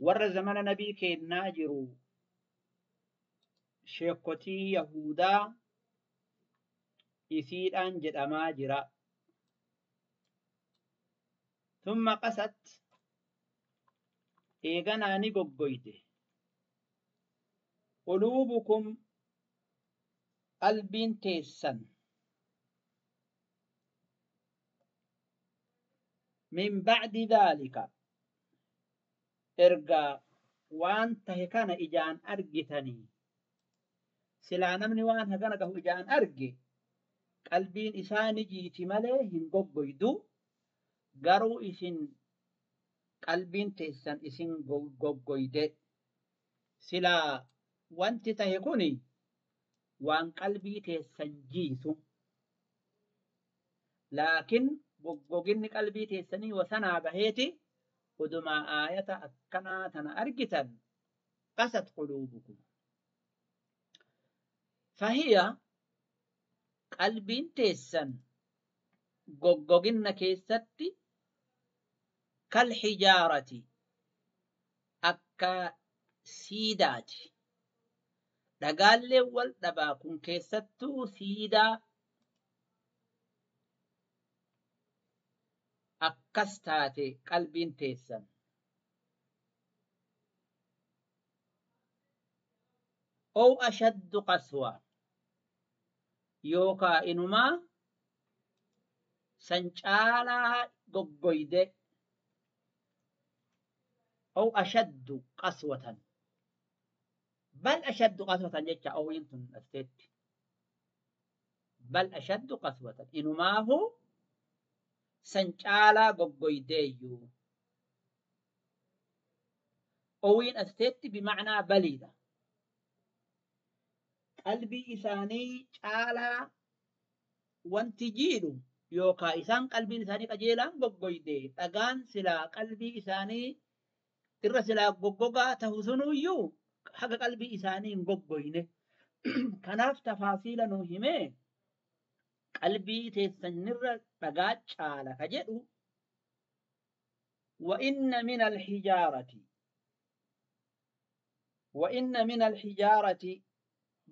Warra zamana nabii keennaa jiru sheekotii Yahudaa isiidhaan jedhamaa jira. Thumma qasat eeganaa ni goggoyte. Quluubukum qalbiin teessan min bacdi dhaalika erga waan tahe kana ijaan argitanii silaa namni waan hagana gahu ijaan arge qalbiin isaa ni jiiti malee hin goggoydu garuu isin qalbiin teessan isin goggoyde silaa wanti tahe kuni waan qalbii teessan jiisu laakiin goggoginni qalbii teessanii wasanaa baheeti odumaa aayata akkanaa tana argitan qasat quluubukum fahiya qalbiin teessan goggoginna keessatti kal hijaarati akka siidaati. Dhagaallee wal dhabaa kun keessattuu siidaa akkas taate qalbiin teessan. Ow ashaddu qaswa yookaa inumaa san caalaa goggoyde. Ow ashaddu qaswatan bal ashaddu qaswatan jecha owiin tun dhafteetti. Bal ashaddu qaswatan inumaahu san caalaa goggoydeeyyuu. Owiin asteetti bimacnaa baliidha. Qalbii isaanii caalaa wanti jiidhu yookaa isaan qalbiin isaanii qajeelaan goggoyde dhagaan silaa qalbii isaanii irra silaa goggogaa tahu sunuyyuu haga qalbii isaanii hin goggoyne. Kanaaf tafaasiila nuu himee qalbii teessanirra dhagaa caala ka jedhu wa inna min alhijaarati wa inna min alhijaarati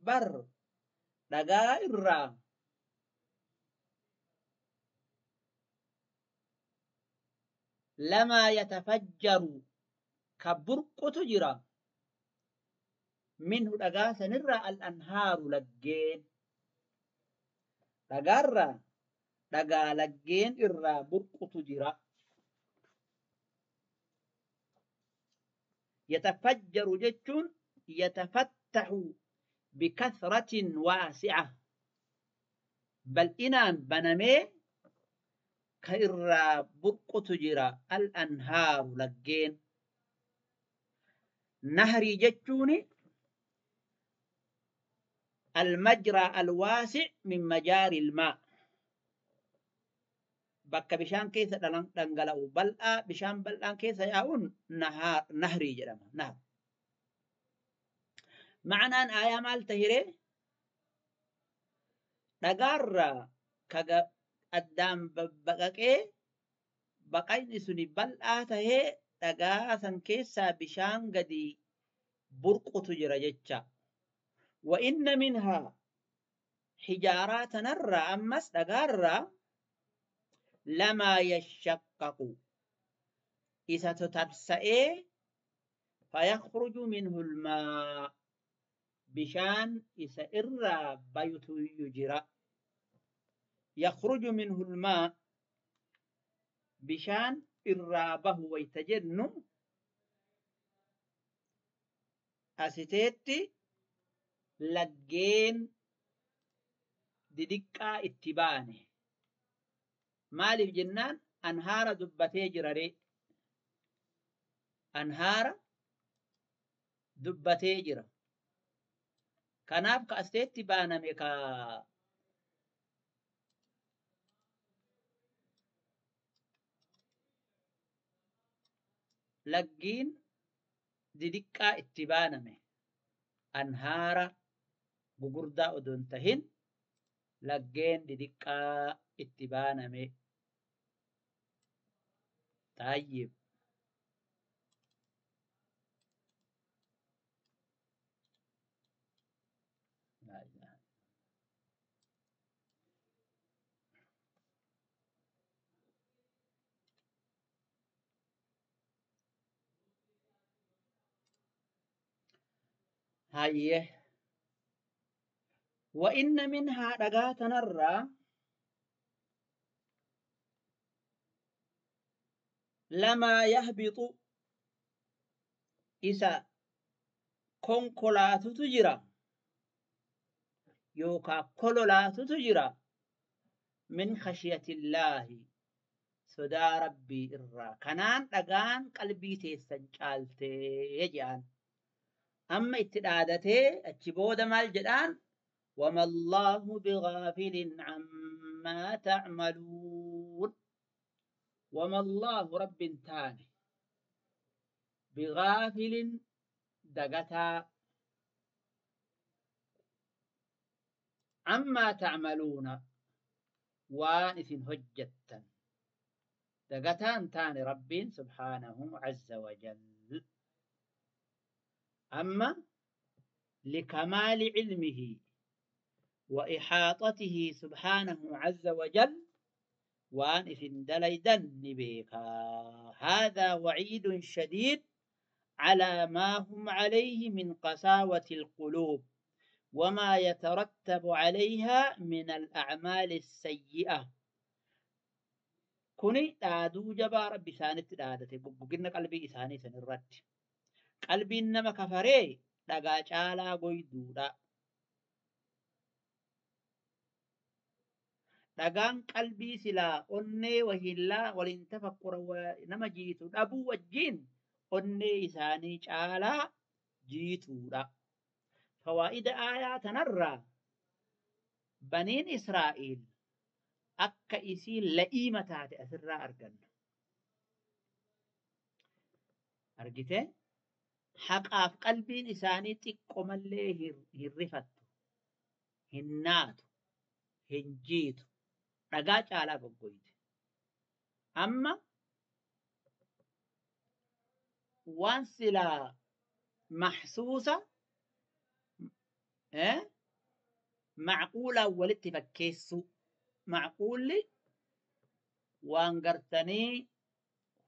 bar dhagaa irraa lamaa yatafajjaru ka burqutu jira minhu dhagaa sanirraa al-anhaaru laggeen dhagaarraa dhagaa laggeen irraa burqutu jira. Yatafajjaru jechuun yatafattahu bikasratin waasi'a bal'inaan banamee ka irraa burqutu jira al-anhaaru laggeen. Nahrii jechuun المجرى الواسع من مجاري الماء bakka bishaan keessa dhangala'u bal'aa bishaan bal'aan keessa yaa'uun nahrii jedhama. Nahar. Ma'anaan aayaa maal tahiree dhagaarraa kaga addaan babbaqaqee baqayni suni bal'aa tahee dhagaa san keessaa bishaan gadi burqutu jira jecha. Wa inna minhaa hijaaraa tanarraa ammas dhagaarraa lamaa yashaqqaqu isa tatarsa'ee fayakhruju minhu lmaa bishaan isa irraa bayutu jira. Yakhruju minhu lmaa bishaan irraa bahu wayta jennu asiteetti laggeen didiqqaa itti baane. Maaliif jennaan anhaara dubbatee jira ree. Anhaara dubbatee jira. Kanaaf ka asteetti baaname ka laggiin didiqqaa itti baaname anhaara gugurdaa odoo hin tahin laggeen didiqqaa itti baaname. Taayib. Hayyee. Wa inna minhaa dhagaa tanarraa lamaa yahbixu isa konkolaatutu jira yookaa kololaatutu jira min khashiyatillaahi sodaa rabbii irraa kanaan dhagaan qalbii teessan caaltee jedhan. Amma itti dhaadatee achi booda maal jedhaan? وما الله بغافل عما تعملون. وما الله رب تاني بغافل دقتا عما تعملون وان إسن هجتا دقتان تاني رب سبحانه عز وجل. أما لكمال علمه وإحاطته سبحانه عز وجل وان إسن دليدن بيكا. هذا وعيد شديد على ما هم عليه من قساوة القلوب وما يترتب عليها من الأعمال السيئة. كوني دادو جبا ربي سانت دادتي قلنا قلبي إساني سنرد قلبي إنما كفري دقا چالا قويدودا dhagaan qalbii silaa onnee wahillaa waliin tafakkura nama jiitu dhabuu wajjin onnee isaanii caalaa jiituudha. Fawaa'ida aayaa tanarraa baniin Israa'iil akka isiin la'iima taate asirraa arganna. Argite? Haqaaf qalbiin isaanii xiqqo mallee hin rifattu, hin naatu, hin jiitu. Dhagaa caalaa goggoyte. Amma waan silaa maxsuusa macquulaan walitti fakkeessuu. Macquulli waan gartanii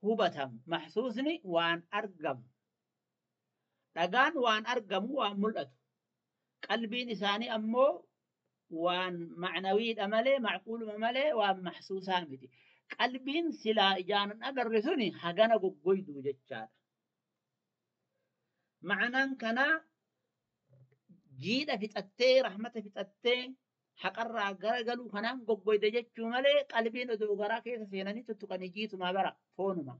hubatamu, maxsuusni waan argamu. Dhagaan waan argamu waan mul'atu. Qalbiin isaanii ammoo waan macnawiidha malee macquuluma malee waan maxsuusaa miti. Qalbiin silaa ijaan hin agarre suni hagana goggoyduu jechaadha. Ma'anaan kanaa jiidha fixattee rahmata fixattee haqarraa garagaluu kanaan goggoyde jechuu malee qalbiin odoo garaa keessa seenanii tuttuqanii jiitumaa bara foonuma.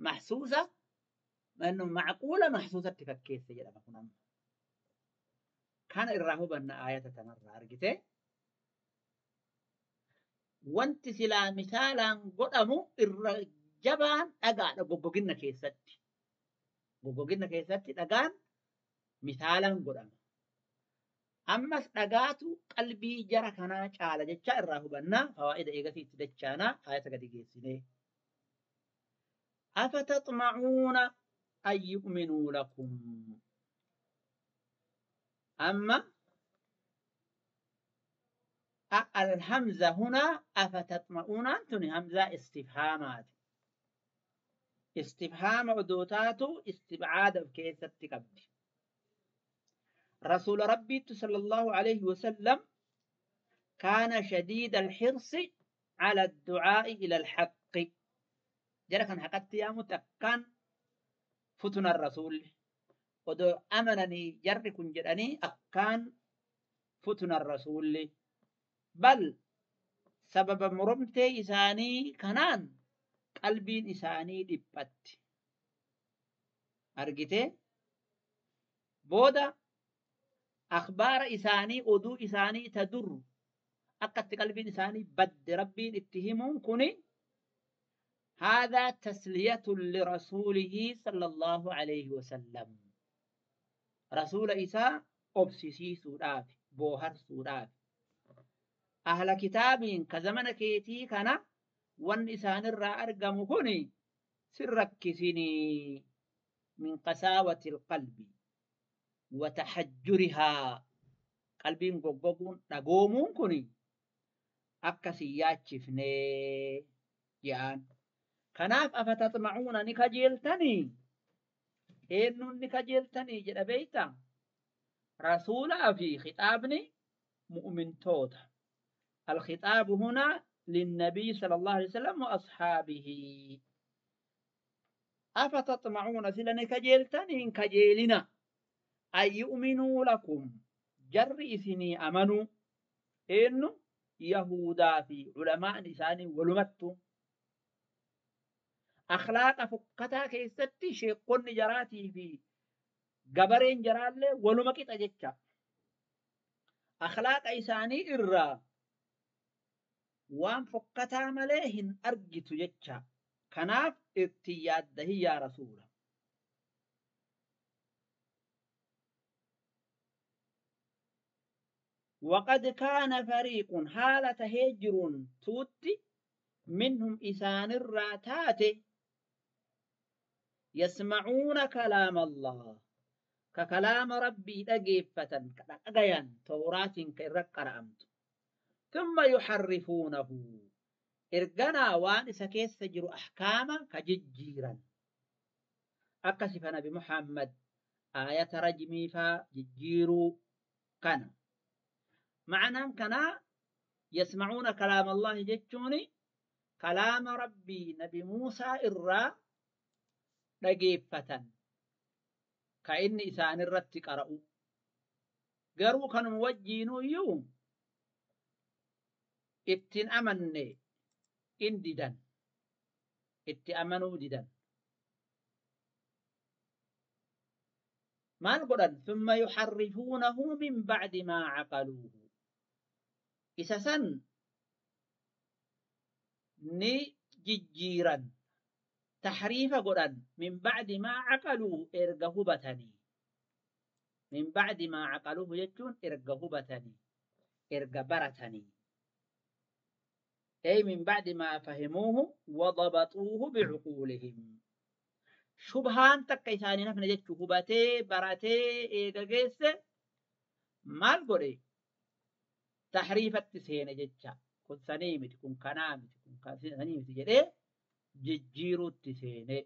Maxsuusa macquula maxsuusatti fakkeesse jedhama kun amma. Kana irraa hubanna aayata tanarraa argite. Wanti silaa misaalaan godhamu irra jabaan dhagaadha goggoginna keessatti. Goggoginna keessatti dhagaan misaalaan godhama. Ammas dhagaatu qalbii jara kanaa caala jecha irraa hubannaa fawaa'ida eegasiitti dachaanaa aayata gadi geessinee. Afatatma'uuna an yu'minuu lakum. أما الهمزة هنا أفتطمئون أنتم همزة استفهامات. استفهام عدوتات استبعاد كيف تقبل. رسول ربي صلى الله عليه وسلم كان شديد الحرص على الدعاء إلى الحق. جرى كان حقت يا متكان فتن الرسول odoo amananii jarri kun jedhanii akkaan futuna rasuulli. Bal sababa moromtee isaanii kanaan qalbiin isaanii dhiphatti. Argite? Booda akhbaara isaanii oduu isaanii ta dur akkatti qalbiin isaanii badde rabbiin itti himuun kuni هذا تسلية لرسوله صلى الله عليه وسلم. رسول إساء أبسسي سوداف بوهر سوداف أهل كتاب كزمن كيتي كان وان إسان الرا أرقم كوني سركسني من قساوة القلب وتحجرها. قلبي غوغون دغومون كوني أكسياتشفني يان كناف أفتطمعون نكجيلتني eenyuun ni kajeeltanii jedha beeyta. Rasuulaa fi khixaabni mu'mintoota. Alkhixaabu hunaa linnabii sallallahu alaihi wasallam wa ashaabihi. Afatatma'uuna sila ni kajeeltan hin kajeelina. An yu'minuu lakum jarri isinii amanuu eenyu Yahudaa fi culamaan isaanii walumattu. Akhlaaqa fokkataa keessatti sheekonni jaraatii fi gabareen jaraallee waluma qixa jecha. Akhlaaqa isaanii irraa waan fokkataa malee hin argitu jecha. Kanaaf itti yaaddahi yaa rasuula. وقد كان فريق حالة هجر توت منهم إسان الراتات يسمعون كلام الله ككلام ربي أجيفة كأجيان توراة كإرقر أمت ثم يحرفونه إرجنا وان سكيس سجر أحكاما كججيرا أكسف نبي محمد آية رجمي فججيرو كان معنى كان يسمعون كلام الله جتوني كلام ربي نبي موسى إرى رجيفة كأن إسان الرت قرأوا قروا كانوا موجينوا يوم اتن أمني إن ديدن اتأمنوا ديدن ما القرآن ثم يحرفونه من بعد ما عقلوه إساساً ني ججيراً تحريف قرآن من بعد ما عقلوه إرقه بتني من بعد ما عقلوه يجون إرقه بتني إرق برتني أي من بعد ما فهموه وضبطوه بعقولهم شبهان تكيساني نفن جتشو هبتي برتي إيقا جيس مال قري تحريف التسين جتشا كن سنيمت كن كنامت كن سنيمت جدي ججيرو التسين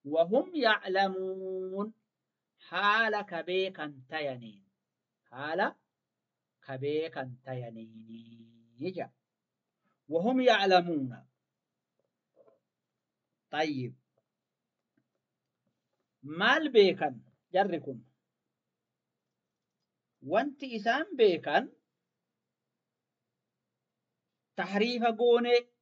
وهم يعلمون حال كبيكا تينين حال كبيكا تينين وهم يعلمون. طيب مال بيكا جركم وانت إسان بيكا تحريف قوني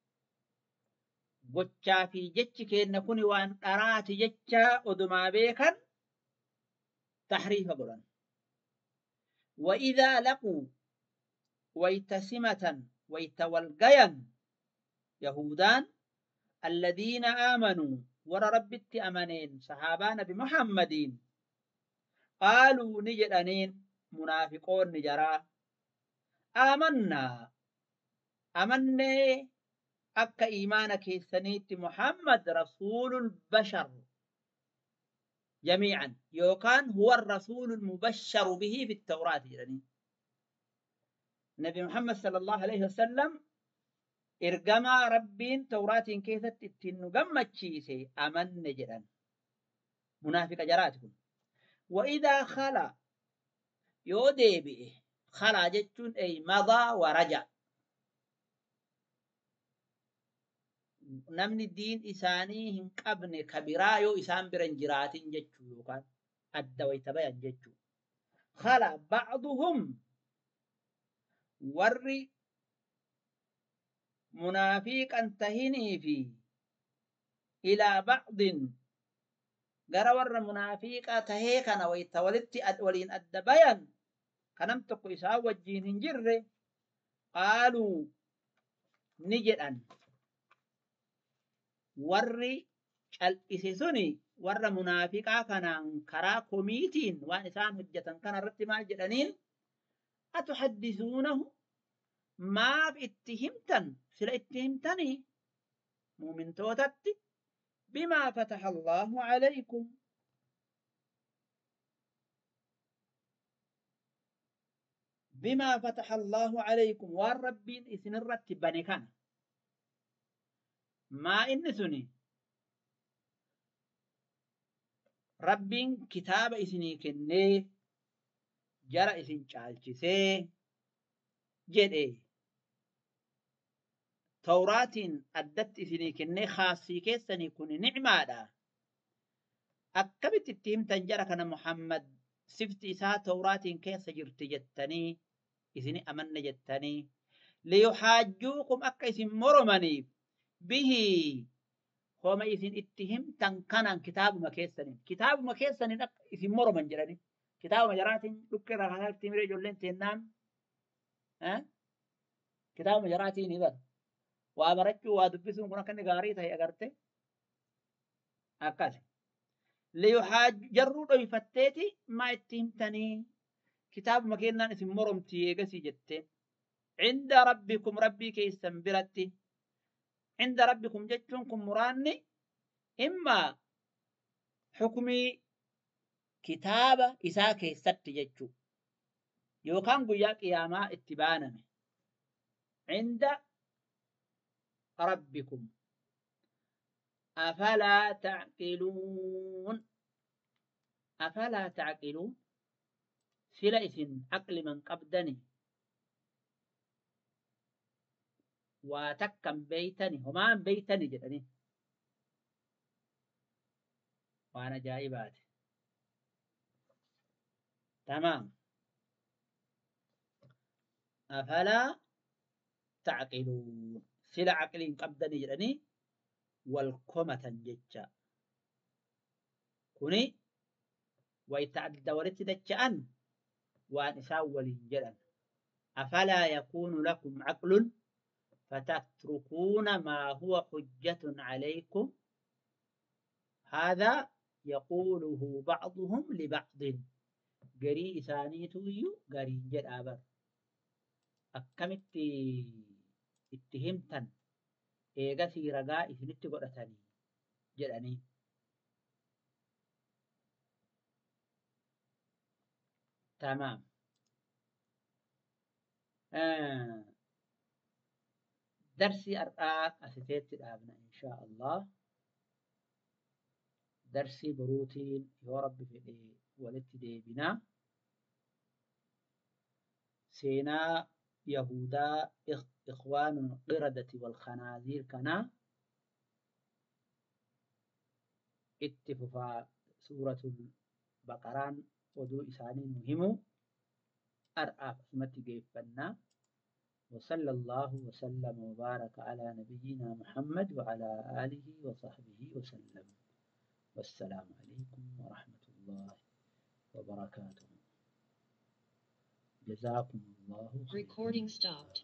gochaa fi jechi keenna kuni waan dharaati jecha odumaa beekan tahriifa godhan. وإذا لقوا ويتسمة ويتولقيا يهودان الذين آمنوا ور ربت أمنين صحابان بمحمدين قالوا نجدانين منافقون نجرا آمنا أمني أكا إيمانك سنيت محمد رسول البشر جميعا يوكان هو الرسول المبشر به في التوراة. يعني النبي محمد صلى الله عليه وسلم إرجما ربين توراة كيست التنقمتشيسي أمن جدا منافق جراتكم. وإذا خلا يودي به خلا جتون أي مضى ورجع namni diin isaanii hin qabne kabiraa yoo isaan bira hin jiraatin jechuu yookaan adda wayita bayan jechuu. Khala ba'duhum warri munaafiqan tahinii fi ilaa ba'din gara warra munaafiqa tahee kana wayita walitti waliin adda bayan kanam tokko isaan wajjiin hin jirre qaaluu ni jedhan. Warri cal'ise suni warra munaafiqaa kanaan karaa komiitiin waan isaan hojjetan kana irratti maal jedhaniin atuhaddisuunahu maaf itti himtan sila itti himtanii muumintootatti bimaa fataha Allaahu alaykum bimaa fataha Allaahu alaykum waan rabbiin isin irratti bane kana ما إن سني Rabbiin kitaaba isinii kennee jara isin caalchisee jedhe Tawraatiin addatti isinii kennee khaasii keessanii kun nicmaadha. Akkamitti itti himtan jara kana Muhammad sifti isaa Tawraatiin keessa jirti jettanii isini amanne jettanii liyuhaajjuukum akka isin moromaniif bihi homa isin itti himtan kanaan kitaabuma keessaniin akka isin moroman jedhanii kitaabuma jaraatiin dhukkee irraa kaasaa itti miree ijoolleen teennaan kitaabuma jaraatiin ni bara waa barachuu waa dubbisuun kun akka inni gaarii ta'e agarte akkas jarruu dhoyfatteeti maa itti himtanii kitaabuma kennaan isin moromtii eegasii jetteen cinda rabbikum rabbii keessan biratti cinda rabbikum jechuun kun muraanni imma xukumii kitaaba isaa keessatti jechuu yookaan guyyaa qiyaamaa itti baaname cinda rabbikum afalaa tacqiluun afalaa tacqiluun sila isin aqliman qabdani waa takkan beeytani homaan beeytani jedhani waan ajaa'ibaati. Tamaam. Afalaa tacqiluun sila aqliin qabdani jedhanii wal komatan jecha. Kuni wayta adda walitti dacha'an waan isaan waliin jedhan. Afalaa yakuunu lakum caqlun fatatrukuuna maa huwa xujjatun calaykum هذا يقوله بعضهم لبعض garii isaaniitu iyyuu gariin jedhaa bar akkamitti itti himtan eegasii ragaa isinitti godhatanii jedhanii. Tamaam. Darsii har'aa asiteetti dhaabna inshaa Allah. Darsii boruutiin yoo Rabbi fedhe walitti deebinaa. Seenaa Yahudaa ikhwaanul qiradati wal khanaaziir kanaa itti fufaa suuratul Baqaraan oduu isaanii nu himu har'aaf asumatti geeffannaa. وصلى الله وسلم وبارك على نبينا محمد وعلى آله وصحبه وسلم. والسلام عليكم ورحمة الله وبركاته. جزاكم الله خيرا. Recording stopped.